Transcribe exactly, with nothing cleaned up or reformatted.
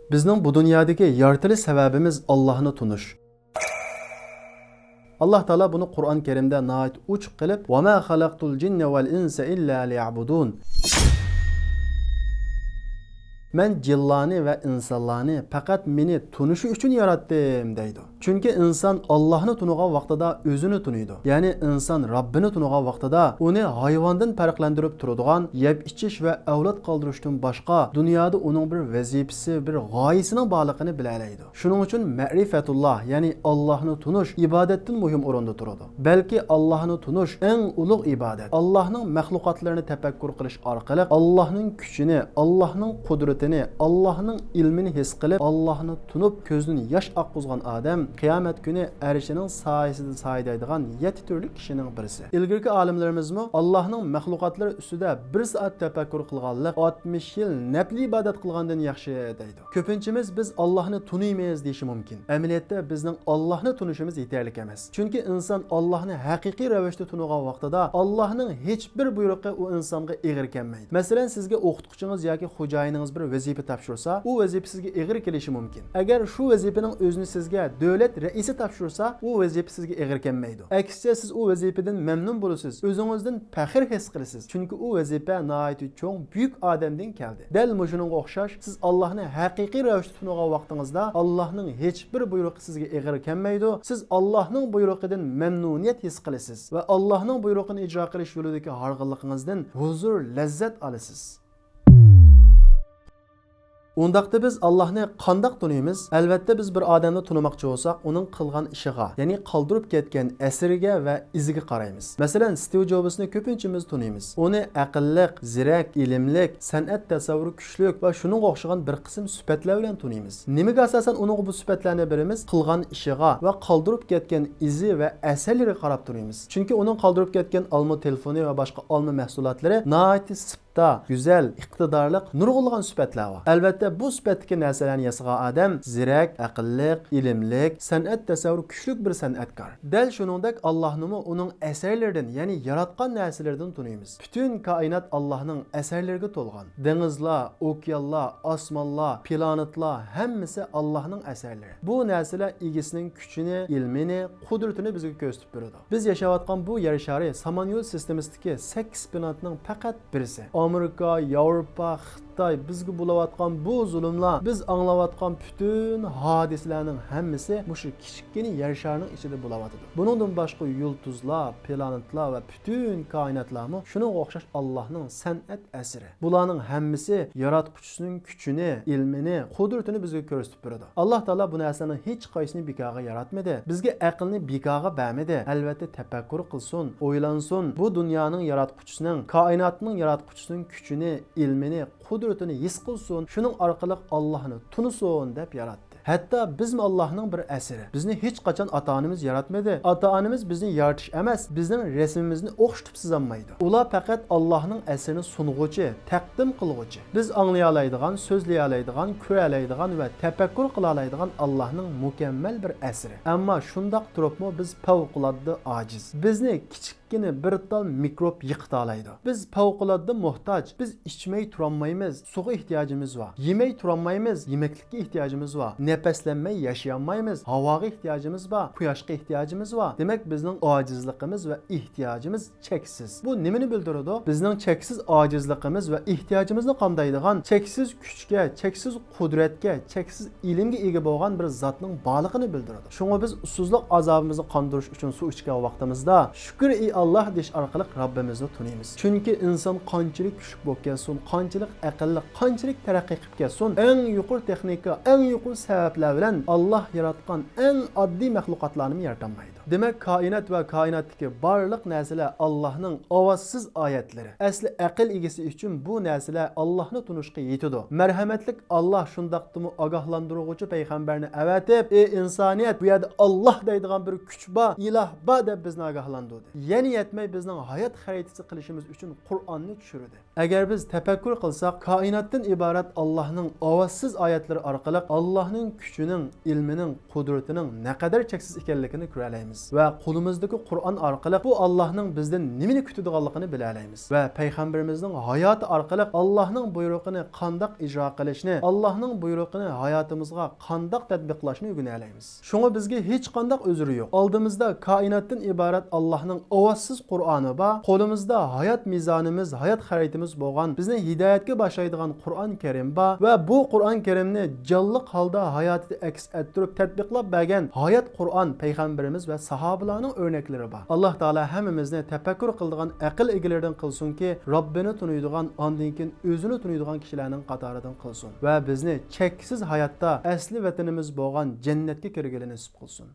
بىزنىڭ بۇ دۇنيادىكى يارىتىلىش سەۋەبىمىز ئاللاھنى تونۇش. ئاللاھ تائالا بۇنى قۇرئان كەرىمدە ناھايىتى ئوچۇق قىلىپ، «وما خلقت الجن والإنس إلا ليعبدون. مەن جىنلارنى ۋە ئىنسانلارنى پەقەت مېنى تونۇشى ئۈچۈن ياراتتىم» دەيدۇ. چۈنكى ئىنسان ئاللاھنى تونۇغان ۋاقتىدا ئۆزىنى تونۇيدۇ. يەنى ئىنسان رەببىنى تونۇغان ۋاقتىدا ئۇنى ھايۋاندىن پەرقلەندۈرۈپ تۇرىدىغان يەپ ئىچىش ۋە ئەۋلاد قالدۇرۇشتىن باشقا دۇنيادا ئۇنىڭ بىر ۋەزىپىسى، بىر غايىسىنىڭ بارلىقىنى بىلەلەيدۇ. شۇنىڭ ئۈچۈن مەرىفەتۇللاھ، يەنى ئاللاھنى تونۇش ئىبادەتتىن مۇھىم ئورۇندا تۇرىدۇ. بەلكى ئاللاھنى تونۇش ئەڭ ئۇلۇغ ئىبادەت. ئاللاھنىڭ مەخلۇقاتلىرىنى تەپەككۇر قىلىش ئارقىلىق ئاللاھنىڭ كۈچىنى، ئاللاھنىڭ قۇدرىتىنى، ئاللاھنىڭ ئىلمىنى ھېس قىلىپ، ئاللاھنى تونۇپ، كۆزىدىن ياش ئاققۇزغان ئادەم قىيامەت كۈنى ئەرشىنىڭ سايىسىدە سايىدايدىغان يەتتە تۈرلۈك كىشىنىڭ بىرسى. ئىلگىرىكى ئالىملىرىمىزمۇ ئاللاھنىڭ مەخلۇقاتلىرى ئۈستىدە بىر سائەت تەپەككۇر قىلغانلىق ئاتمىش يىل نەپلى ئىبادەت قىلغاندىن ياخشى دەيدۇ. كۆپىنچىمىز بىز ئاللاھنى تونۇيمىز دېيىشى مۇمكىن. ئەمەلىيەتتە بىزنىڭ ئاللاھنى تونۇشىمىز يېتەرلىك ئەمەس. چۈنكى ئىنسان ئاللاھنى ھەقىقىي رەۋىشتە تونۇغان ۋاقتىدا ئاللاھنىڭ ھېچبىر بۇيرۇقى ئۇ ئىنسانغا ئېغىر كەلمەيدۇ. مەسىلەن، سىزگە ئوقۇتقۇچىڭىز ياكى خوجايىنىڭىز بىر ۋەزىپە تاپشۇرسا، ئۇ ۋەزىپە سىزگە ئېغىر كېلىشى مۇمكىن. ئەگەر شۇ ۋەزىپىنىڭ ئۆزىنى سىزگە دۆلەت رەئىسى تاپشۇرسا، ئۇ ۋەزىپە سىزگە ئېغىر كەلمەيدۇ. ئەكسىچە، سىز ئۇ ۋەزىپىدىن مەمنۇن بولىسىز، ئۆزىڭىزدىن پەخىر ھېس قىلىسىز. چۈنكى ئۇ ۋەزىپە ناھايىتى چوڭ، بۈيۈك ئادەمدىن كەلدى. دەل مۇشۇنىڭغا ئوخشاش، سىز ئاللاھنى ھەقىقىي رەۋىشتە تونۇغان ۋاقتىڭىزدا، ئاللاھنىڭ ھېچبىر بۇيرۇقى سىزگە ئېغىر كەلمەيدۇ. سىز ئاللاھنىڭ بۇيرۇقىدىن مەمنۇنىيەت ھېس قىلىسىز ۋە ئاللاھنىڭ بۇيرۇقىنى ئىجرا قىلىش يولىدىكى ھارغىنلىقىڭىزدىن ھۇزۇر، لەززەت ئالىسىز. ئۇنداقتا بىز ئاللاھنى قانداق تونۇيمىز؟ ئەلۋەتتە، بىز بىر ئادەمنى تونۇماقچى بولساق، ئۇنىڭ قىلغان ئىشىغا، يەنى قالدۇرۇپ كەتكەن ئەسىرىگە ۋە ئىزىگە قارايمىز. مەسىلەن، ستىۋ جوبسنى كۆپىنچىمىز تونۇيمىز. ئۇنى ئەقىللىق، زېرەك، ئىلىملىك، سەنئەت تەسەۋۋۇرى كۈچلۈك ۋە شۇنىڭغا ئوخشىغان بىر قىسىم سۈپەتلەر بىلەن تونۇيمىز. نېمىگە ئاساسەن ئۇنىڭغا بۇ سۈپەتلەرنى بېرىمىز؟ قىلغان ئىشىغا ۋە قالدۇرۇپ كەتكەن ئىزى ۋە ئەسەرلىرىگە قاراپ تونۇيمىز. چۈنكى ئۇنىڭ قالدۇرۇپ كەتكەن ئالما تېلېفونى ۋە باشقا ئالما مەھسۇلاتلىرى ناھايىتى سىپتا، گۈزەل، ئىقتىدارلىق، نۇرغۇنلىغان سۈپەتلەر بار. ئەلۋەتتە، بۇ سۈپەتتىكى نەرسىلەرنى ياسىغان ئادەم زېرەك، ئەقىللىق، ئىلىملىك، سەنئەت تەسەۋۋۇرى كۈچلۈك بىر سەنئەتكار. دەل شۇنىڭدەك ئاللاھنىمۇ ئۇنىڭ ئەسەرلىرىدىن، يەنى ياراتقان نەرسىلىرىدىن تونۇيمىز. پۈتۈن كائىنات ئاللاھنىڭ ئەسەرلىرىگە تولغان. دېڭىزلار، ئوكيانلار، ئاسمانلار، پلانېتلار، ھەممىسى ئاللاھنىڭ ئەسەرلىرى. بۇ نەرسىلەر ئىگىسىنىڭ كۈچىنى، ئىلمىنى، قۇدرىتىنى بىزگە كۆرسىتىپ بېرىدۇ. بىز ياشاۋاتقان بۇ يەر شارى سامان يول سىستېمىسىدىكى سەككىز پلانېتنىڭ پەقەت بىرسى. ئامېرىكا، ياۋروپا، خىتاي بىزگە بولاۋاتقان بۇ زۇلۇملار، بىز ئاڭلاۋاتقان پۈتۈن ھادىسىلەرنىڭ ھەممىسى مۇشۇ كىچىككىنە يەر شارىنىڭ ئىچىدە بولاۋاتىدۇ. بۇنىڭدىن باشقا يۇلتۇزلار، پلانېتلار ۋە پۈتۈن كائىناتلارمۇ شۇنىڭغا ئوخشاش ئاللاھنىڭ سەنئەت ئەسىرى. بۇلارنىڭ ھەممىسى ياراتقۇچىسىنىڭ كۈچىنى، ئىلمىنى، قۇدرىتىنى بىزگە كۆرسىتىپ بېرىدۇ. ئاللاھ تائالا بۇ نەرسىلەرنىڭ ھېچقايسىسىنى بىكارغا ياراتمىدى. بىزگە ئەقىلنى بىكارغا بەرمىدى. ئەلۋەتتە، تەپەككۇر قىلسۇن، ئويلانسۇن، بۇ دۇنيانىڭ ياراتقۇچىسىنىڭ، كائىناتنىڭ ياراتقۇچىسىنىڭ كۈچىنى، ئىلمىنى، قۇدرىتىنى ھېس قىلسۇن، شۇنىڭ ئارقىلىق ئاللاھنى تونۇسۇن دەپ ياراتتى. ھەتتا بىزمۇ ئاللاھنىڭ بىر ئەسىرى. بىزنى ھېچقاچان ئاتا-ئانىمىز ياراتمىدى. ئاتا-ئانىمىز بىزنى يارىتىش ئەمەس، بىزنىڭ رەسىمىمىزنى ئوخشىتىپ سىزالمايدۇ. ئۇلار پەقەت ئاللاھنىڭ ئەسىرىنى سۇنغۇچى، تەقدىم قىلغۇچى. بىز ئاڭلىيالايدىغان، سۆزلىيەلەيدىغان، كۆرەلەيدىغان ۋە تەپەككۇر قىلالايدىغان ئاللاھنىڭ مۇكەممەل بىر ئەسىرى. ئەمما شۇنداق تۇرۇپمۇ بىز پەۋقۇلئاددە ئاجىز. بىزنى كىچىك كىنى بىر تال مىكروب يىقىتالايدۇ. بىز پەۋقۇلئاددە موھتاج. بىز ئىچمەي تۇرالمايمىز، سۇغا ئېھتىياجىمىز بار. يېمەي تۇرالمايمىز، يېمەكلىككە ئېھتىياجىمىز بار. نەپەسلەنمەي ياشىيالمايمىز، ھاۋاغا ئېھتىياجىمىز بار، قۇياشقا ئېھتىياجىمىز بار. دېمەك، بىزنىڭ ئاجىزلىقىمىز ۋە ئېھتىياجىمىز چەكسىز. بۇ نېمىنى بىلدۈرىدۇ؟ بىزنىڭ چەكسىز ئاجىزلىقىمىز ۋە ئېھتىياجىمىزنى قامدايدىغان چەكسىز كۈچكە، چەكسىز قۇدرەتكە، چەكسىز ئىلىمگە ئىگە بولغان بىر زاتنىڭ بارلىقىنى بىلدۈرىدۇ. شۇڭا بىز ئۇسسۇزلۇق ئازابىمىزنى قاندۇرۇش ئۈچۈن سۇ ئىچكەن ۋاقتىمىزدا، «شۈكۈر، ئى ئاللاھ» دېيىش ئارقىلىق رەببىمىزنى تونۇيمىز. چۈنكى ئىنسان قانچىلىك كۈچلۈك بولۇپ كەتسۇن، قانچىلىك ئەقىللىق، قانچىلىك تەرەققىي قىلىپ كەتسۇن، ئەڭ يۇقىرى تېخنىكا، ئەڭ يۇقىرى سەۋەبلەر بىلەن ئاللاھ ياراتقان ئەڭ ئاددىي مەخلۇقاتلارنىمۇ يارىتالمايدۇ. دېمەك، كائىنات ۋە كائىناتتىكى بارلىق نەرسىلەر ئاللاھنىڭ ئاۋازسىز ئايەتلىرى. ئەسلى ئەقىل ئىگىسى ئۈچۈن بۇ نەرسىلەر ئاللاھنى تونۇشقا يېتىدۇ. مەرھەمەتلىك ئاللاھ شۇنداقتىمۇ ئاگاھلاندۇرغۇچى پەيغەمبەرنى ئەۋەتىپ، «ئى ئىنسانىيەت، بۇ يەردە ئاللاھ دەيدىغان بىر كۈچ بار، ئىلاھ بار» دەپ بىزنى ئاگاھلاندۇردى. يەنى يەتمەي بىزنىڭ ھايات خەرىتىسى قىلىشىمىز ئۈچۈن قۇرئاننى چۈشۈردى. ئەگەر بىز تەپەككۇر قىلساق، كائىناتتىن ئىبارەت ئاللاھنىڭ ئاۋازسىز ئايەتلىرى ئارقىلىق ئاللاھنىڭ كۈچىنىڭ، ئىلمىنىڭ، قۇدرىتىنىڭ نەقەدەر چەكسىز ئىكەنلىكىنى كۆرەلەيمىز ۋە قولىمىزدىكى قۇرئان ئارقىلىق بۇ ئاللاھنىڭ بىزدىن نېمىنى كۈتىدىغانلىقىنى بىلەلەيمىز ۋە پەيغەمبىرىمىزنىڭ ھاياتى ئارقىلىق ئاللاھنىڭ بۇيرۇقىنى قانداق ئىجرا قىلىشنى، ئاللاھنىڭ بۇيرۇقىنى ھاياتىمىزغا قانداق تەتبىقلاشنى ئۆگىنەلەيمىز. شۇڭا بىزگە ھېچقانداق ئۆزرى يوق. ئالدىمىزدا كائىناتتىن ئىبارەت ئاللاھنىڭ ئاۋازسىز قۇرئانى بار، قولىمىزدا ھايات مىزانىمىز، ھايات خەرىتىمىز بولغان، بىزنى ھىدايەتكە باشلايدىغان قۇرئان كەرىم بار ۋە بۇ قۇرئان كەرىمنى جانلىق ھالدا ھاياتىدا ئەكس ئەتتۈرۈپ تەتبىقلاپ بەرگەن ھايات قۇرئان پەيغەمبىرىمىز ۋە ساھابىلارنىڭ ئۆرنەكلىرى بار. ئاللاھ تائالا ھەممىمىزنى تەپەككۇر قىلىدىغان ئەقىل ئىگىلىرىدىن قىلسۇنكى، رەببىنى تونۇيدىغان، ئاندىن كېيىن ئۆزىنى تونۇيدىغان كىشىلەرنىڭ قاتارىدىن قىلسۇن ۋە بىزنى چەكسىز ھاياتتا ئەسلى ۋەتىنىمىز بولغان جەننەتكە كىرگىلى نېسىپ قىلسۇن.